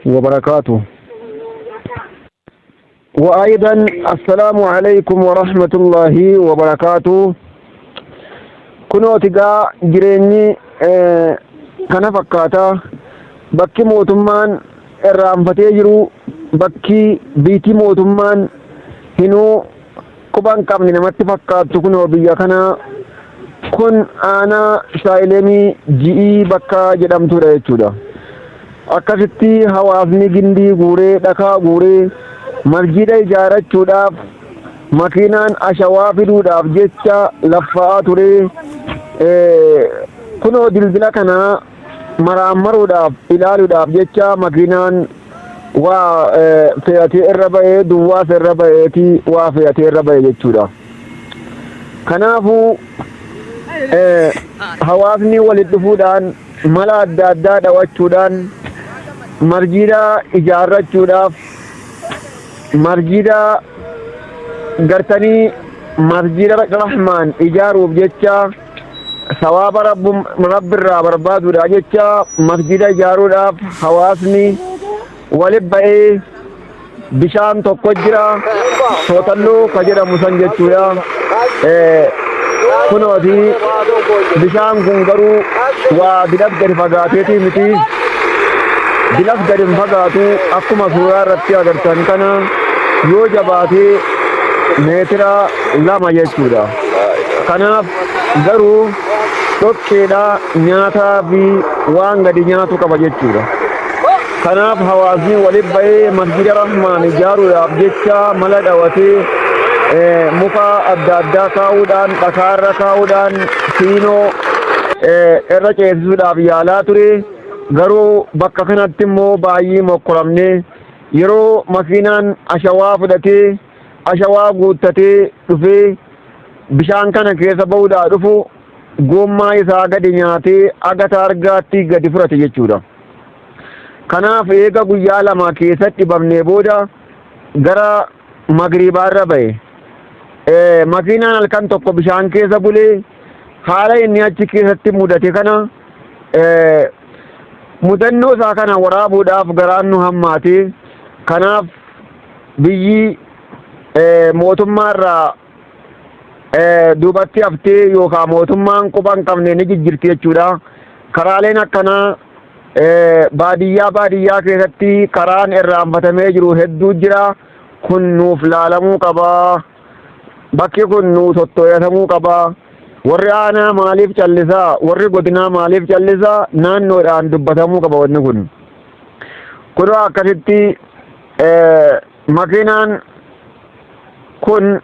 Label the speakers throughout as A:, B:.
A: وبركاته. وأيضا السلام عليكم ورحمة الله وبركاته. Kunooti gaa jireenyi kana fakkaata. Bakki mootummaan irraanfatee jiru, bakki biitii mootummaan hinuu quba hin qabne namatti fakkaattu kunoo biyya kana. Kun aanaa Saayilemii Ji'ii bakka jedhamtudha jechuudha. Akkasitti hawaasni gindii guuree, dhakaa guuree masjiida ijaarachuudhaaf makiinaan ashawaa fiduudhaaf jecha laffa'aa ture. Kunoo dildila kana maraammaruudhaaf, ilaaluudhaaf jecha makiinaan waa fe'atee irra ba'ee, duwwaas irra ba'eeti waa fe'atee irra ba'e jechuudha. Kanaafuu hawaasni walitti dhufuudhaan mala adda addaa dhawachuudhaan masjiida ijaarrachuudhaaf, masjiida gartanii Masjiida Rahmaan ijaaruuf jecha, sawaaba rabbirraa barbaaduudha jecha masjiida ijaaruudhaaf hawaasni walitti ba'ee, bishaan tokko jira, Tootalloo ka jedhamu san jechuudha. Kunooti bishaan kun garuu waa dilas gadi fagaateetii miti. Dilas gadi hin fagaatu, akkuma suuraa irratti agartan kana yoo jabaatee meetira 2 jechuudha. Kanaaf garuu dhoqqeedha, nyaataa fi waan gadi nyaatu qaba jechuudha. Kanaaf hawaasni walitti ba'ee Masjida Rahmaan ijaaruudhaaf jecha mala dhawatee, muka adda addaa kaa'uudhaan, dhakaarra kaa'uudhaan, siinoo irra ceesisuudhaaf yaalaa ture. Garuu bakka kanatti immoo baay'ee mokkoramne. Yeroo makiinaan ashawaa fudhatee, ashawaa guuttatee dhufee bishaan kana keessa ba'uudhaa dhufu, goommaa isaa gadi nyaatee aga taargaatti gadi furate jechuudha. Kanaaf eega guyyaa 2 keessatti dhibamnee booda gara magriibaarra ba'e. Makiinaan halkan tokko bishaan keessa bulee haala inni achi keessatti mudate kana, mudannoo isaa kana waraabuudhaaf garaan nu hammaate. Kanaaf biyyi mootummaarraa duubatti haftee yookaan mootummaan quba hin qabne ni jijjirti jechuudha. Karaaleen akkanaa baadiyyaa baadiyyaa keessatti karaan irraanfatamee jiru hedduu jira. Kun nuuf laalamuu qaba. Bakki kun nuu tottooyatamuu qaba. Warri aanaa maaliif callisaa? Warri godinaa maaliif callisaa? Naannoodhaan dubbatamuu qaba wanni kun. Kunoo akkasitti makiinaan kun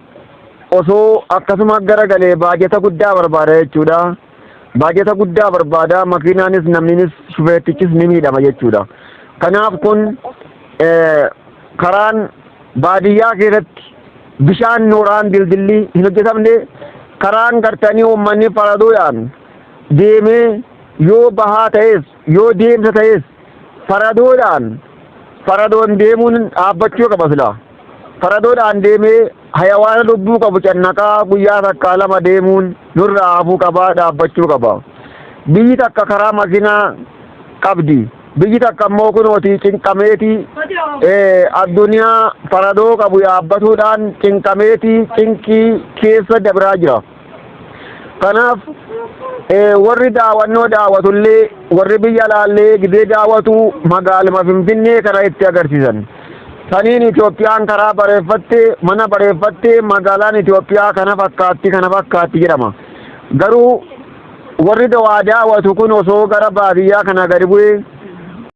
A: osoo akkasuma garagalee baajata guddaa barbaada jechuudha. Baajata guddaa barbaada, makiinaanis, namninis, shufeettichis ni miidhama jechuudha. Kanaaf kun karaan baadiyyaa keessatti bishaan nooraan dildilli hin hojjetamne, karaan gartanii uummanni faradoodhaan deemee, yoo bahaa ta'es yoo deemsa ta'es faradoodhaan, faradoon deemuun dhaabbachuu qaba sila. Faradoodhaan deemee hayawaana lubbuu qabu cannaqaa guyyaa takkaa lama deemuun nurraa hafuu qabaa, dhaabbachuu qaba. Biyyi takka karaa makiinaa qabdi. Biyyi takka immoo kunooti cinqameeti addunyaa faradoo qabu yaabbatuudhaan cinqameeti cinqii keessa dabraa jira. Kanaaf warri daawwannoo daawwatullee, warri biyya alaallee gidee daawwatu magaaluma Finfinnee kana itti agarsiisan. Saniin Itoophiyaan karaa bareeffatte, mana bareeffatte, magaalaan Itoophiyaa kana fakkaatti, kana fakkaatti jedhama. Garuu warri dawaa daawwatu kun osoo gara baadiyyaa kana gadi bu'ee